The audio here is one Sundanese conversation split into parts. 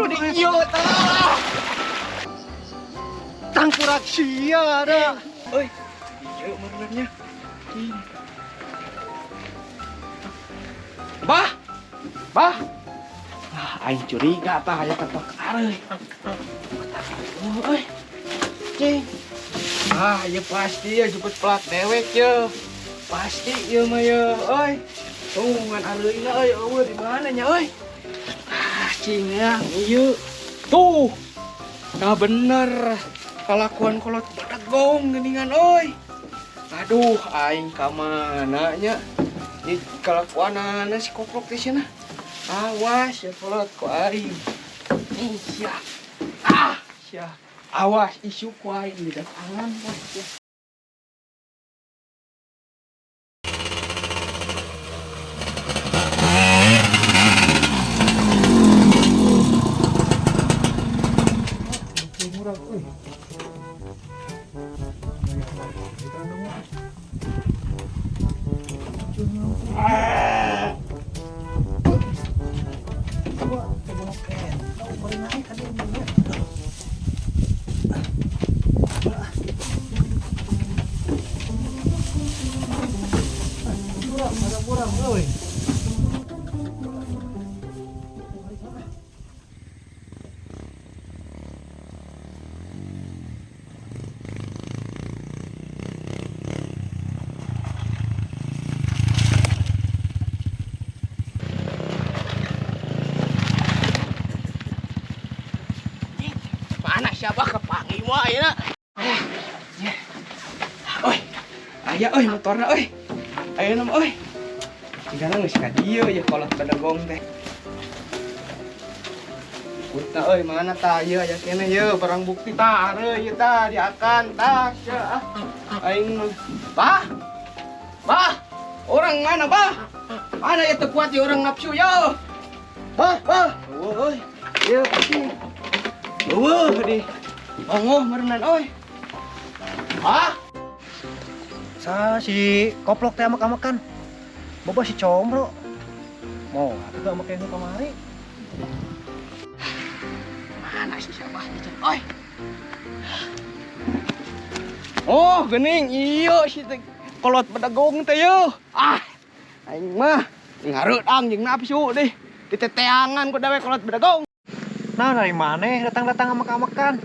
Kudu di ieu tah. Tangkurak sia ada. Euy, ieu meureunan nya. Bah. Bah. Ah, aing curiga tah aya ketok areuy. Euy. Cing. Ah, ieu pasti ya jemput pelak dewek ye. Pasti ieu mah ye, euy. Tuh ngan areuina euy, eueuh di mana nya euy? Ah, cing ya, ieu. Tuh. Nah bener. Kalakuan kolot badegong geuningan euy. Aduh, aing ka mana nya? Ini kalakuanana si koplok teh cenah. Awas ya kolot ku aing. Iya. Ah, sia. Awas isu ku aing di datangan wah sia. Murah euy. Murah, euy. Mana siapa kepanggil wae ayeuna. Oi. Aya euy motorna euy. Ayeuna mah euy. Cigana geus ka dieu ya kolot badegong teh. Kuta euy mana tah ieu aya keneh ieu barang bukti tah areuy ieu tah diakan tah sia ah. Aing mah. Bah. Bah. Orang mana bah? Mana ya teu kuat ya orang nafsu yo. Bah, bah. Eueuh euy. Ieu pasti. Eueuh di. Ongoh meureunan euy. Ah, Sa si koplok teh amek-amekan. Boba si combro. Mau atuh amek yang kamari. Mana sih siapa nih, Oi. Oh, gening iyo si teh kolot bedegong teh yo. Ah, aing mah ngareudang jeung nafsu deh. Diteteangan ku dawe kolot bedegong. Nah, dari mana datang-datang amek-amekan?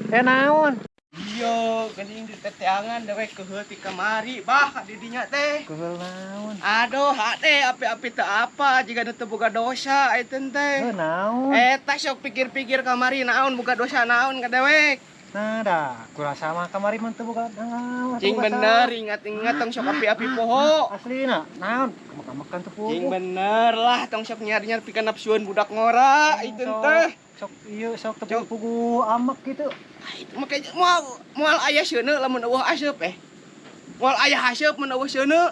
Eh naon? Iya, gening diteteangan dawe keuheul ti kamari bah ka didinya teh. Keuheul naon? Aduh, hade api-api teu apa jiga nu teu boga dosa eta teh. Heuh naon? Eta sok pikir-pikir kamari naon boga dosa naon ka dewek. Nah, dah, kurasa mah kamari mah teu boga naon. Cing bener, ingat-ingat tong sok api-api poho. Aslina, naon? Amek-amekan teu poho. Cing bener lah, tong sok nyari-nyari pikeun nafsueun budak ngora itu teh. Sok ieu sok teu pugu amek gitu. Ah, itu mah kayak moal moal aya seuneu lamun eueuh aseup eh. Moal aya haseup mun eueuh seuneu.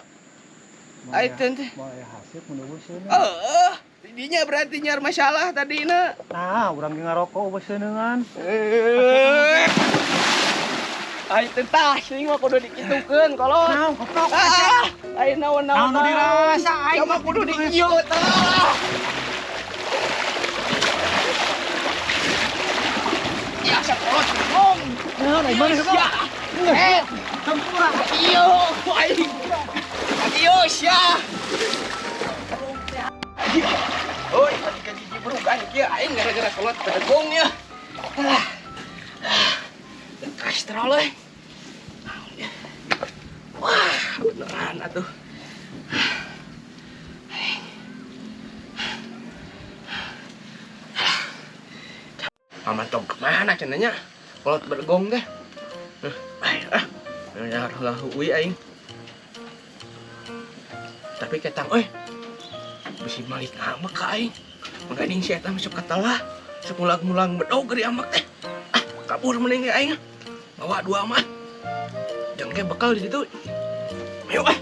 Ah, itu teh. Moal aya haseup mun eueuh seuneu. Heeh, dinya berarti nyar masalah tadina. Nah, urang ge ngarokok eueuh seuneuan. Ah, itu tah, sing mah kudu dikitukeun kolot. Naon goblok? Ah, lain naon-naon. Naon nu dirasa aing mah kudu dikieu tah. Ya, sakolot ngomong. Naon ai mana sia? Eh, tempura. Iyo, aing. Iyo sia. Oi, pati ka gigi berugan kieu aing gara-gara kolot bedegong ya. Ah. Kastrol euy. Wah, beneran atuh. Paman tong kemana cenanya? Kolot bedegong teh. Ah, ah, hui aing. Tapi ketang euy. Bisi malik amek ka aing. Manggading si eta masuk katelah. Sok mulang-mulang bedog geuring amek teh. Ah, kabur mending ge aing. Bawa dua mah. Jengke bekal di situ. Ayo ah.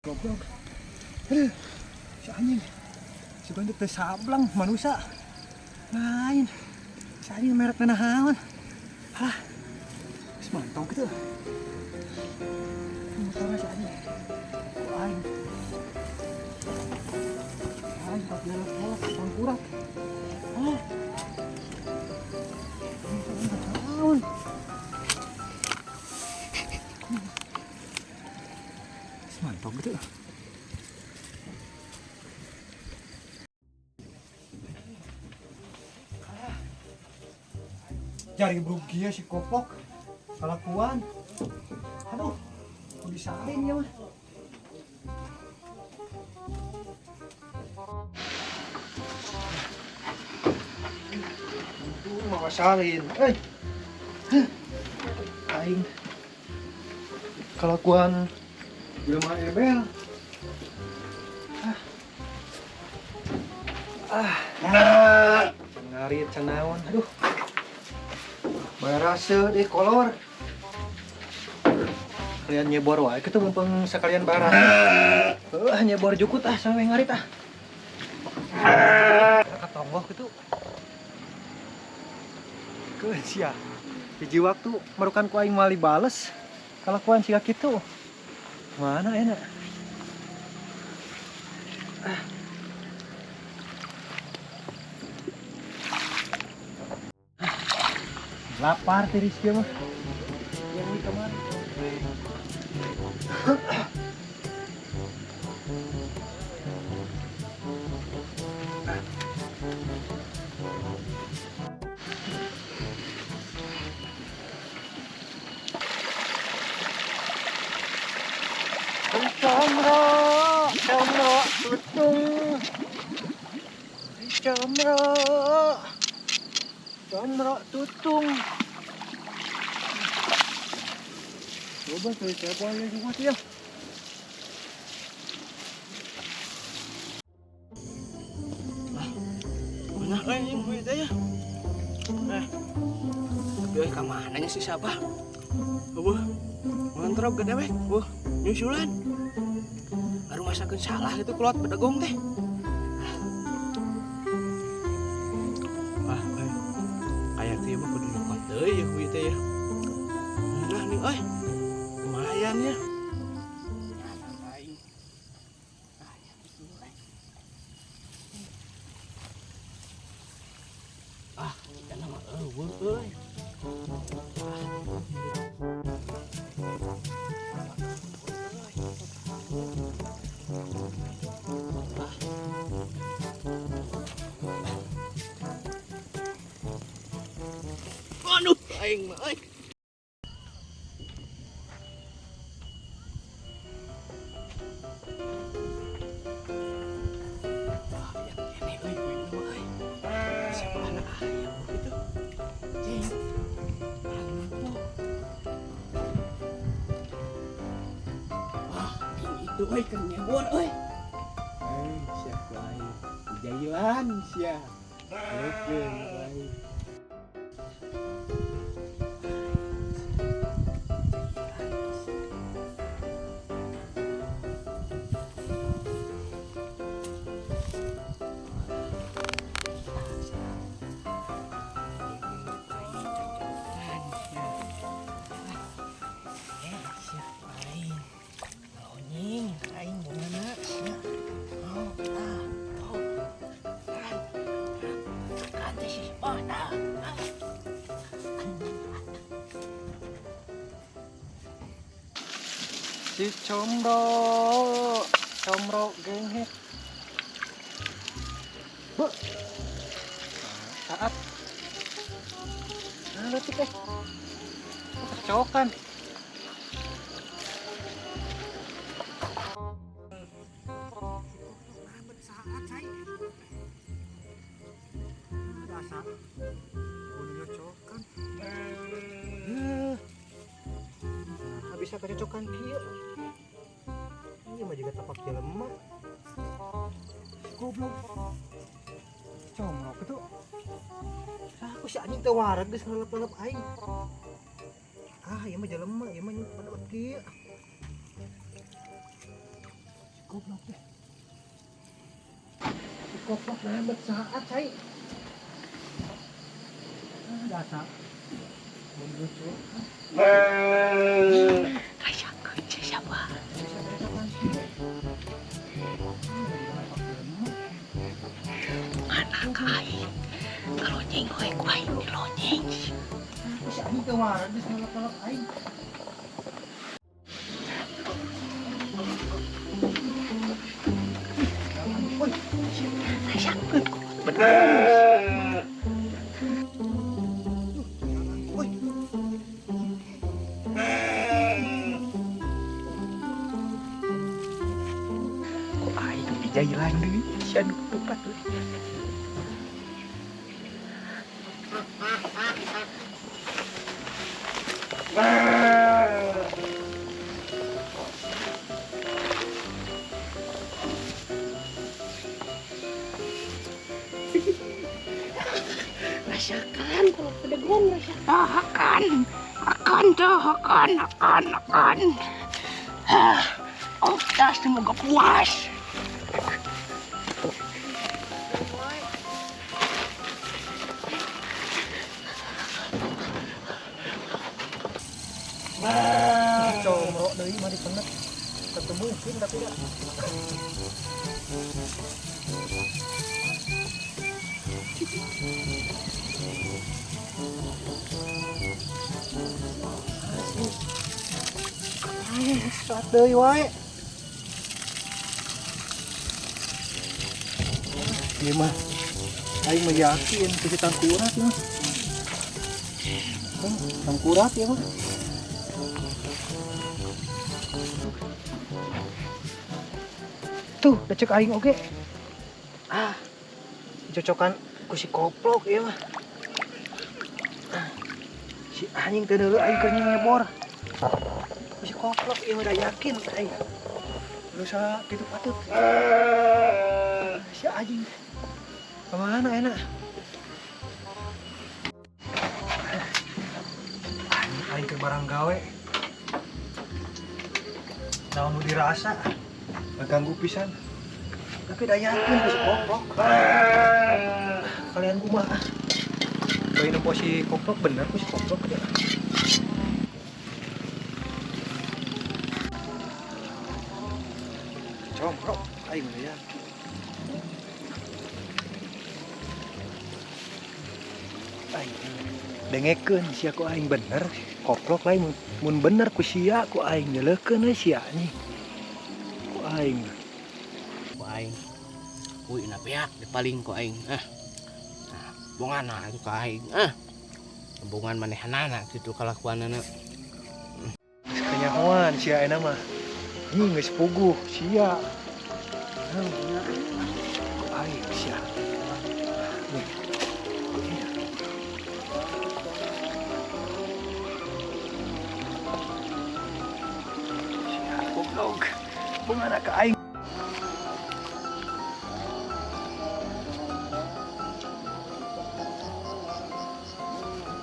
Goblok. Aduh. Si anjing. Si bandit teh sablang manusia. Lain. Si anjing merek naon. Halah. Geus mantau gitu. Motornya si anjing. Ku aing. Aing pas belok-belok tangkurak. Ah. Naon. Geus mantau gitu. Jari brugi ya si koplok kelakuan. Aduh, mau disalin ya mah. Aduh, mau salin. Eh. Hah. Aing kelakuan jelema ebel. Ah. Ah. Nah, ngarit canaon. Aduh. Barase di kolor. Kalian nyebor wae kitu mumpung sekalian barang. Heuh, nyebor jukut ah sampe ngarit ah. Katonggoh kitu. Keun sia. Hiji waktu merukan ku aing mali bales kalakuan siga kitu. Mana enak. Ah. Lapar tiris dia mah. Yang di kamar. Comro, comro, tutung. Comro, comro, tutung. Coba saya siapa lagi buat ya? Mana euy ieu teh ya? Eh. Tapi euy ka mana nya si Sabah? Eueuh. Ngontrok gede we. Eueuh, nyusulan. Baru masakeun salah gitu kulot bedegong teh. Wah, euy. Aya teh mah kudu nyokot deui ya kuy teh ya. Nah nih euy. Lumayan ya. Ah, kita nama eueuh euy. Aduh, aing mah euy. Wah, yang ini euy, kuy mah euy. Siapa anak ayam gitu? Cing. Wah, ini itu euy keur nyebor euy. Eh, siapa aing? Jailan sia. Leukeun aing. Si comro, comro genghet. Bu, saat. Nah, letik eh. Kecokan. Nah, bisa kecocokan kieu. Ini mah juga tapak jelema. Goblok. Comrok itu. Aku si anjing teh wareg geus ngelep-ngelep aing. Ah, ieu mah jelema, ieu mah nyumpet kieu. Goblok teh. Koplok nambet saat cai. Ah, dasar. Lucu. Rasakeun siapa? Anak aing. Ngalonyeng we ku aing dilonyeng. Si anjing teu waras geus ngelep-ngelep aing. Woi, Rasakeun bener. Woi. Ku aing dijailan deui sia nu tepat we. Rasakan kalau pedegon rasakan. Ah, akan. Akan tuh, akan, akan, akan. Ah, oh, dah semoga puas. Comro deui mah dipenet. Ketemu mungkin tapi ya. Saat deui wae. Ieu mah aing mah yakin ku si tangkurak mah. Tangkurak ieu mah. Tuh, da cek aing oge. Ah. Cocokan ku si koplok ieu mah. Si anjing teh deuleu aing keur ngebor. Ku si koplok ieu mah da yakin aing. Lu sa kitu patut. Si anjing. Kemana enak? Anjing aing keur barang gawe. Naon nu dirasa? Ganggu pisan. Tapi dah yakin ku si koplok. Kalian kumaha? Bayi nempo si koplok bener ku si koplok ya. Comrok aing mah ya. Aing dengekeun sia ku aing bener, koplok lain mun bener ku sia ku aing nyeleukeun we sia anjing. Ku aing. Ku aing. Uy, na piak dipaling ku aing. Ah. Nah, bongana itu ka aing. Ah. Bongan manehanana kitu kalakuanana. Kanyahoan sia euna mah. Ih, geus puguh sia. Ku aing sia. Nih. Sia goblok. Bongana ka aing.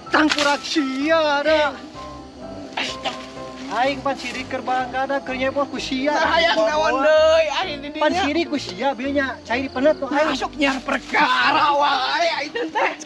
Tangkurak sia ada. Aing pan sirik keur bangga keur nyebor ku sia. Hayang naon deui aing di Pan dinya. sirik ku sia bieu nya cai dipenet tuh aing. Masuk nyiar perkara wae aing teh.